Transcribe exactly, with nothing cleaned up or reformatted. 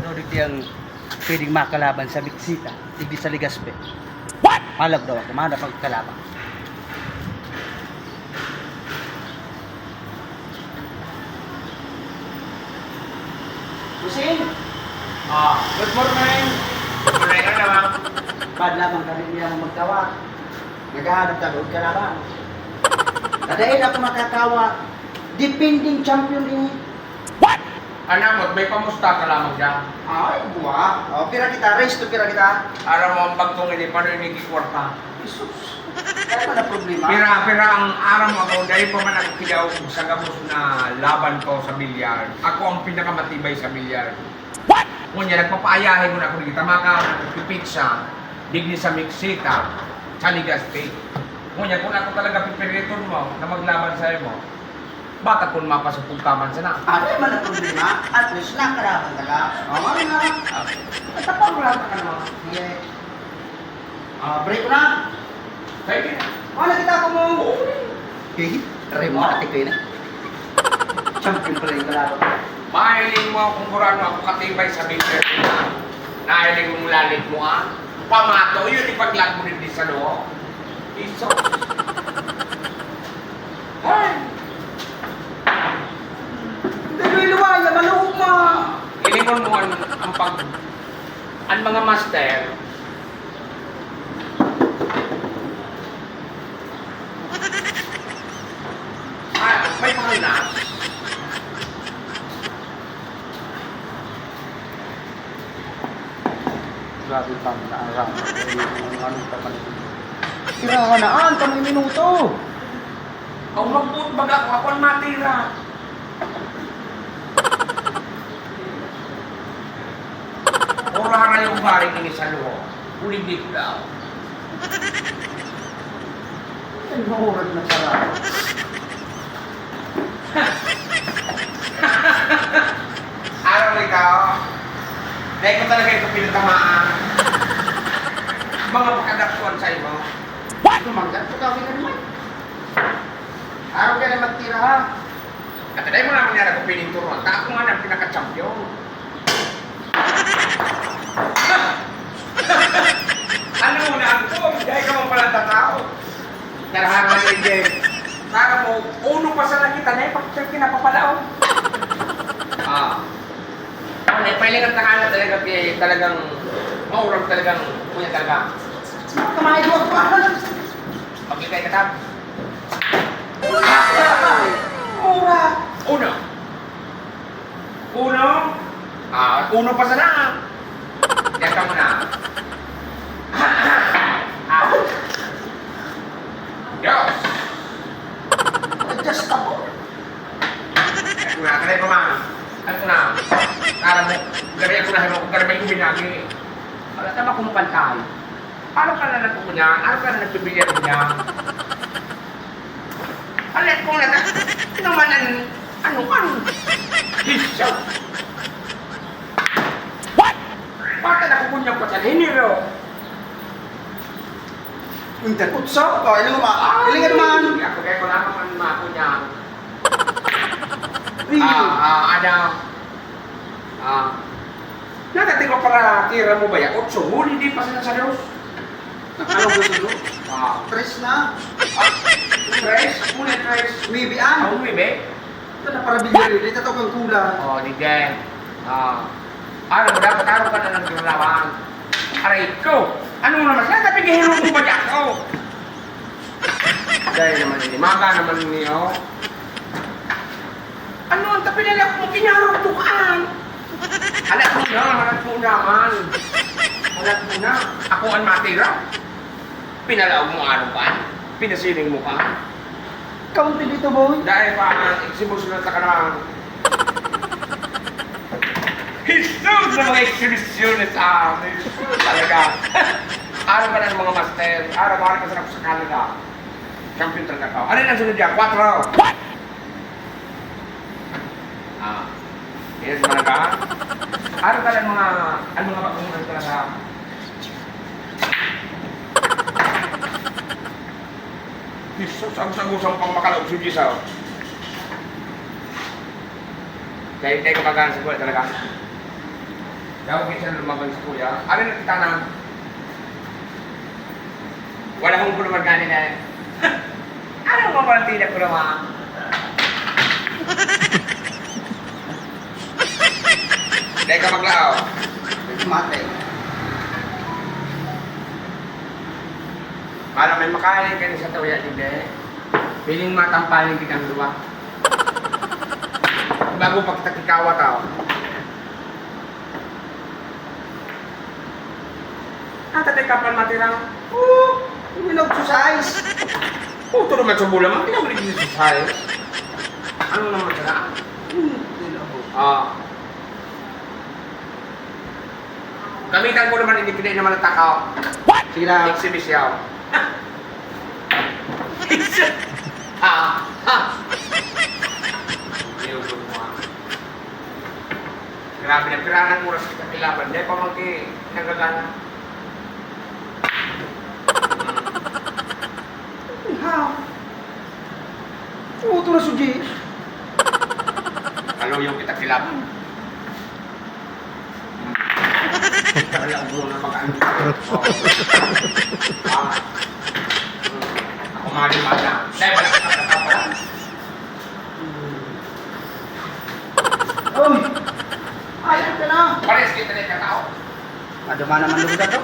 Daw digdi ang pwedeng makalaban sa Biksita, digdi sa Legazpi. What? Malag daw ako, mahanap ang kalaban. Bossing! Ah, good morning. Good morning ka naman. Bad lamang kami niya magkawa. Naghahanap ka doon kalaban. Kadain ako makakawa. Defending champion ini. What? Anamot, may pamusta ka lamang dyan? Ay, buwa. O, pira kita, raise to pira kita. Aram mo ang bagtong ini, paano ini kikwarta? Jesus. Kaya man ang problema. Pira, pira ang aram mo ako, dahil pa man ako kiyaw sa gabos na laban ko sa bilyar. Ako ang pinakamatibay sa bilyar. What? Ngunyan, nagpapaayahe mo na ako dito. Tama ka, nagpipitsa. Digdi sa Miksita, sa Legazpi. Ngunyan, kung ako talaga pipiriton mo na maglaban sa'yo mo, baka kung mapasupog ka man sana. Ano naman ang problema? At least nakaraban ka na. O, ano na? Ah, at ang problema ka naman. Sige. Ah, break ko na. Sige. Wala kita ako mo. Oo. Eh, remate ko yun. Champion pa rin yung kalaban. Mahiling mo kung gurano ako katibay sa Big Bird na. Nahiling mong lalit mo, ah. Pamato, yun ipaglag mo din sa loob. Iso. Ay! Hindi mo iluwaya, maluog mo. Ilingon mo ang, ang pag, ang mga master. Ah, may pangalas. Grabe pang naarang. Yung ano pa man. Tirahan na, an, kami minuto. Aw, magbuot baga ako, ako ang matira. Orahan na yung baring ini sa luho. Uling di daw. Ay, maurag na pala. Araw na ikaw. Dahil ko talaga ito pinatamaan. Mga pakadaktuan sa imo. What? Tumanggal ko gawin na naman. Araw ka na magtira, ha? At dahil mo naman nga nagpiling turuan, ta ako nga ng pinaka-champion. Ano mo na ang tuwag? Dahil ka man pala tatao. Narahangan ni Jen. Para mo, uno pa sana kita na ipag-check na papalaw. Ah. Ano, eh, pailingan ka nga na talaga, eh, talagang maurang talagang, kuya talaga. Kamay ko pa. Pagkikay ka tam. Mura. Uno. Uno. Ah, uno pa sana. Diyan ka muna. Ah. Dos. Adjustable. Ito na, kanay pa man. Ito na. Kala mo, gari ako na, gari may kuminagi. Wala tama kung pantay. Ano ka na nagpupunya? Ano ka na nagbibilyar niya? Alam ko na, ano man ang, ano man? Isyo! What? Baka nakukunyang pa sa hiniro. Ang takot sa, oh, ilang ma-, ilang naman. Ako kaya ko lang ang makunyang. Really? Ah, ah, ano? Ah, natating ko para tira mo ba yan? Otso, huli di pa sila sa dos. Ano gusto mo? Ah. Tres na. Ah, tres? Muna tres. Maybe, ah. Ah, maybe. Ito na para bigyan rin. Ito kang kulang. Oh, di dyan. Ah. Ano, dapat araw ka na nagkalawan. Aray ko. Ano mo naman? Natating ko, hilo mo ba dyan? Oh. Dahil naman ini, maga naman niyo. Ano ang tapilala kong kinarong bukaan? Anak mo na, anak mo naman. Anak mo na. Ako ang matira. Pinalaog mo araw pa. Pinasiling mo pa. Kaunti dito, boy. Dahil pa ang eksibusyon na takanan. Jesus na mga eksibisyones sa amin. Talaga. Araw ka ng mga master. Araw ka ng masarap sa Canada. Champion talaga ka. Ano yung sunod dyan? Quattro. What? Ah. Yes, talaga. Araw ka ng mga, ang mga pagmumulan talaga. Jesus, ang sagusang pang makalaog si Jesus. Dahil tayo kumagana sa buhay talaga. Daw, minsan lumabang si kuya. Ano na kita na? Wala akong puluman kanin eh. Ano mo pala tina ko naman? Dahil ka maglaaw. Mate. Para may makain ka sa tuya, hindi. Piling matampaling kitang luwa. Bago pa kita kikawat, oh. Ah, tatay ka pa matira. Oh, hindi nag-exercise. Puto naman sa bola, man. Hindi nag-exercise. Ano naman sila? Hmm, hindi na po. Ah. Gamitan ko naman, hindi, hindi naman natakaw. What? Sige na. Exhibition. Ha? Ha? Grabe na, piranan oras kita kailaban. Dahil pa magki-, nagagana. Ha? Puto na, Suji. Kaluyo kita kailaban. Talaga, ang gulo na mag-ano. Oo. Ah. Hmm. Ako, mali, mali. Dahil wala ka sa pala. Uy! Ayun ka na! Parehas kita na yung katao. Maduma naman lugar to.